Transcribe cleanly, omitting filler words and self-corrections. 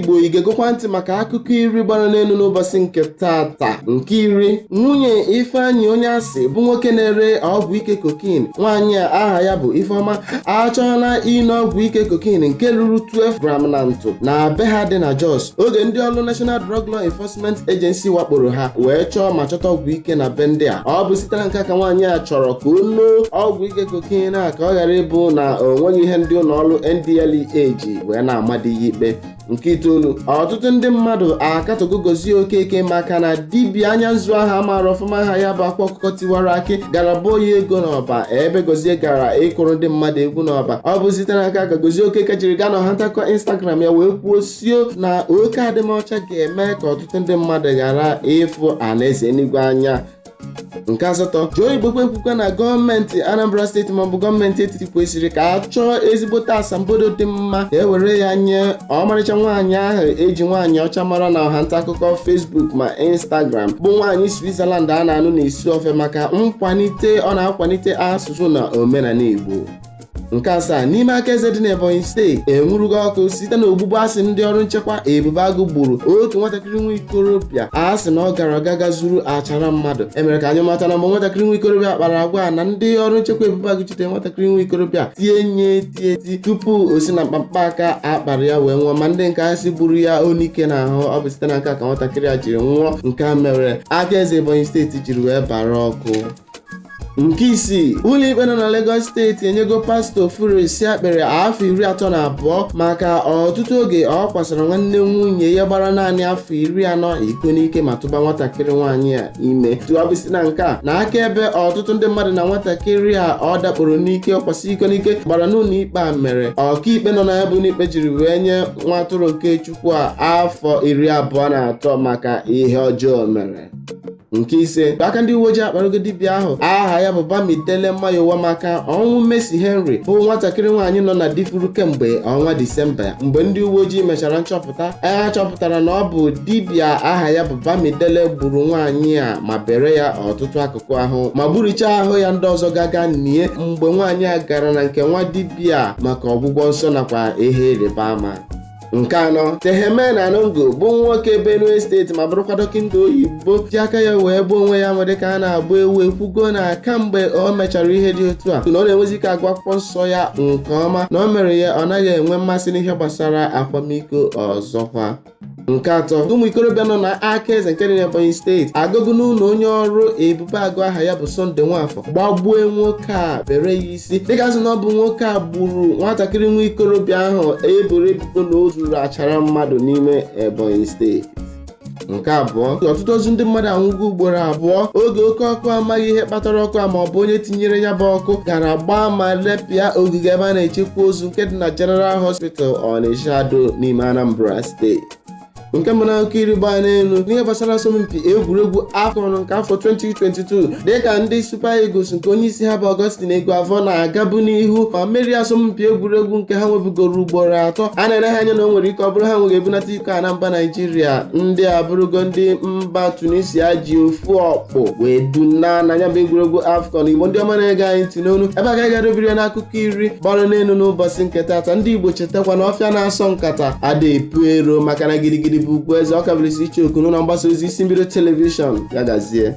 Igbo, ị ga-egekwa ntị maka akụkọ 10 gbara n'elu n'ụbọchị nke tata. Nke 10, nwunye Ifeanyị onye asị bụ nwoke na-ere ọgwụ ike cocaine, nwaanyị a aha ya bụ Ifeọma, achọọla ine ọgwụ ike cocaine nke ruru 12 gram na ntụ na be ha dị na Jos oge ndị ọrụ National Drug Law Enforcement Agency wakporo ha wee chọọ ma chọta ọgwụ ike na be ndị a. Ọ bụ site na nke a ka nwaanyị a chọrọ ka o loo ọgwụ ike cocaine a ka ọ ghara ịbụ na o nweghị ihe ndị ụlọ ọrụ NDLEA ji wee na-amadi ya ikpe. Nke 9, ọtụtụ ndị mmadụ akatọgo Gozie Okeke maka na dibịa anya nzu ahụ amaara ọfụma aha ya bụ Akwa Ọkụkọ Tiwara Akị gara bụọ ya ego n'ọba ebe Gozie gara ịkụrụ ndị mmadụ egwu n'ọba. Ọ bụ site n'aka ka Gozie Okeke jiri gaa n'ọha ntakọ Instagram ya wee kwuo sio na oke adịmọcha ga-eme ka ọtụtụ ndị mmadụ ghara ịfụ alaeze eluigwe anya. Nke 8, Joe Igbokwe ekwukwa na gọọmenti Anambra steeti maọbụ gọọmenti etiti kwesịrị ka a chọọ ezigbote asambodo dị mma ka e were ya nye ọmarịcha nwaanyị ahụ eji nwaanyị ọcha mara na ọha nta akụkọ Facebook ma Instagram, bụ nwaanyị Switzerland a na-anụ n'isi ofe maka nkwalite ọ na-akwalite asụsụ na omenala Igbo. Nke 7, n'ime aka eze dị n'Ebonyi steeti enwurugo ọkụ site n'ogbugbu asị ndị ọrụ nchekwa Ebube Agụ gburu otu nwatakịrị nwa ikorobịa a sị na ọ gara ọgaga zuru achara mmadụ. Emere ka anyị mata na mgbe nwatakịrị nwa ikorobịa kpara agwa na ndị ọrụ nchekwa Ebube Agụ jidere nwatakịrị nwa ikorobịa tie nye tie ti tupu o si na mkpamkpa aka akpara ya wee nwụọ, ma ndị nke asị gburu ya onike n'ahụ. Ọ bụ site na nke a ka nwatakịrị a jiri nwụọ. Nke a mere aka eze Ebonyi steeti jiri wee bara ọkụ. Nke 6, ụlọikpe nọ na Lagos steeti enyego pastọ Furesi akpịrị afọ 32 maka ọtụtụ oge ọ kwasara nwanne nwunye ya gbara naanị afọ 40 iko n'ike ma tụba nwatakịrị nwaanyị a ime. Ọ bụ site na nke a na akaebe ọtụtụ ndị mmadụ na nwatakịrị a ọ dakporo n'ike ọkwasị iko n'ike gbara n'ụlọ ikpe a mere ọkaikpe nọ na ya bụ n'ikpe jiri wee nye nwa atụrụ nke Chukwu a afọ 23 maka ihe ọjọọ mere. Nke 5, aka ndị uwe ojii akparogo dibịa ahụ aha ya bụ Bamidele Mayowa maka ọnwụ Mercy Henry, bụ nwatakịrị nwaanyị nọ na difuru kemgbe ọnwa Disemba. Mgbe ndị uwe ojii mechara nchọpụta, ha chọpụtara na ọ bụ dibịa aha ya bụ Bamidele gburu nwaanyị a ma bere ya ọtụtụ akụkụ ahụ ma gburichaa ahụ ya ndị ọzọ gaga nie mgbe nwaanyị a gara na nke nwa dibịa maka ọgwụgwọ nsọ nakwa ihe ịrịba ama. Nke 4, Terhemen Anongo bụ nwoke Benue steeti ma bụrụkwa dọkịta oyibo ji aka ya wee gbuo onwe ya nwere ka a na-agba ewu ekwugo na kamgbe o mechara ihe dị otu a na ọ na-enwezi ike agụ akwụkwọ nsọ ya nke ọma, na o mere ya ọ naghị enwe mmasị n'ihe gbasara akwamiko ọzọkwa. Nke 3, ụmụ ikorobịa nọ na aka eze nke dị n'Ebonyi steeti agụgụ n'ụlọ onye ọrụ Ebube Agụ aha ya bụ Sunday Nwafọ gbagbue nwoke a bere ya isi dịka sị na ọ bụ nwoke a gburu nwatakịrị nwa ikorobịa ahụ eboro ebubo na o zuru achara mmadụ n'ime Ebonyi steeti. Nke 2, ọtụtụ ozu ndị mmadụ anwụgo ugboro 2 oge oke ọkụ amaghị ihe kpatara ọkụ a ma ọ bụ onye tinyere ya bụ ọkụ gara gbaa ma lepịa ogige ebe a na-echekwa ozu nke dị na General Hospital Onitsha do n'ime Anambra steeti. Nke mbụ na akụkọ 10 gbaa n'elu n'ihe gbasara asọmpi egwuregwu AFCON nke afọ 2022, dịka ndị Super Eagles nke onye isi ha bụ Augustine Eguavoen na-agabu n'ihu ma merie asọmpi egwuregwu nke ha nwebugoro ugboro 3, a na-ele ha anya na o nwere ike ọ bụrụ ha nweghị ebunata iko a na mba Naijiria. Ndị a bụrụgo ndị mba Tunisia ji ofu ọkpụ wee duna na ya bụ egwuregwu AFCON. Igbo ndị ọma na-ege anyị ntị n'onu, ebe agaghị adobiri ya n'akụkọ 10 gbara n'elu n'ụbọchị nke tata. Ndị Igbo, chetakwa na ọfịa na-asọ nkata ada epu ero, maka na gidigidi bụ ugwu eze. Ọ kabirisi iche oku n'ụlọ mgbasa ozi Isi Mbido telivishọn. Ya gazie.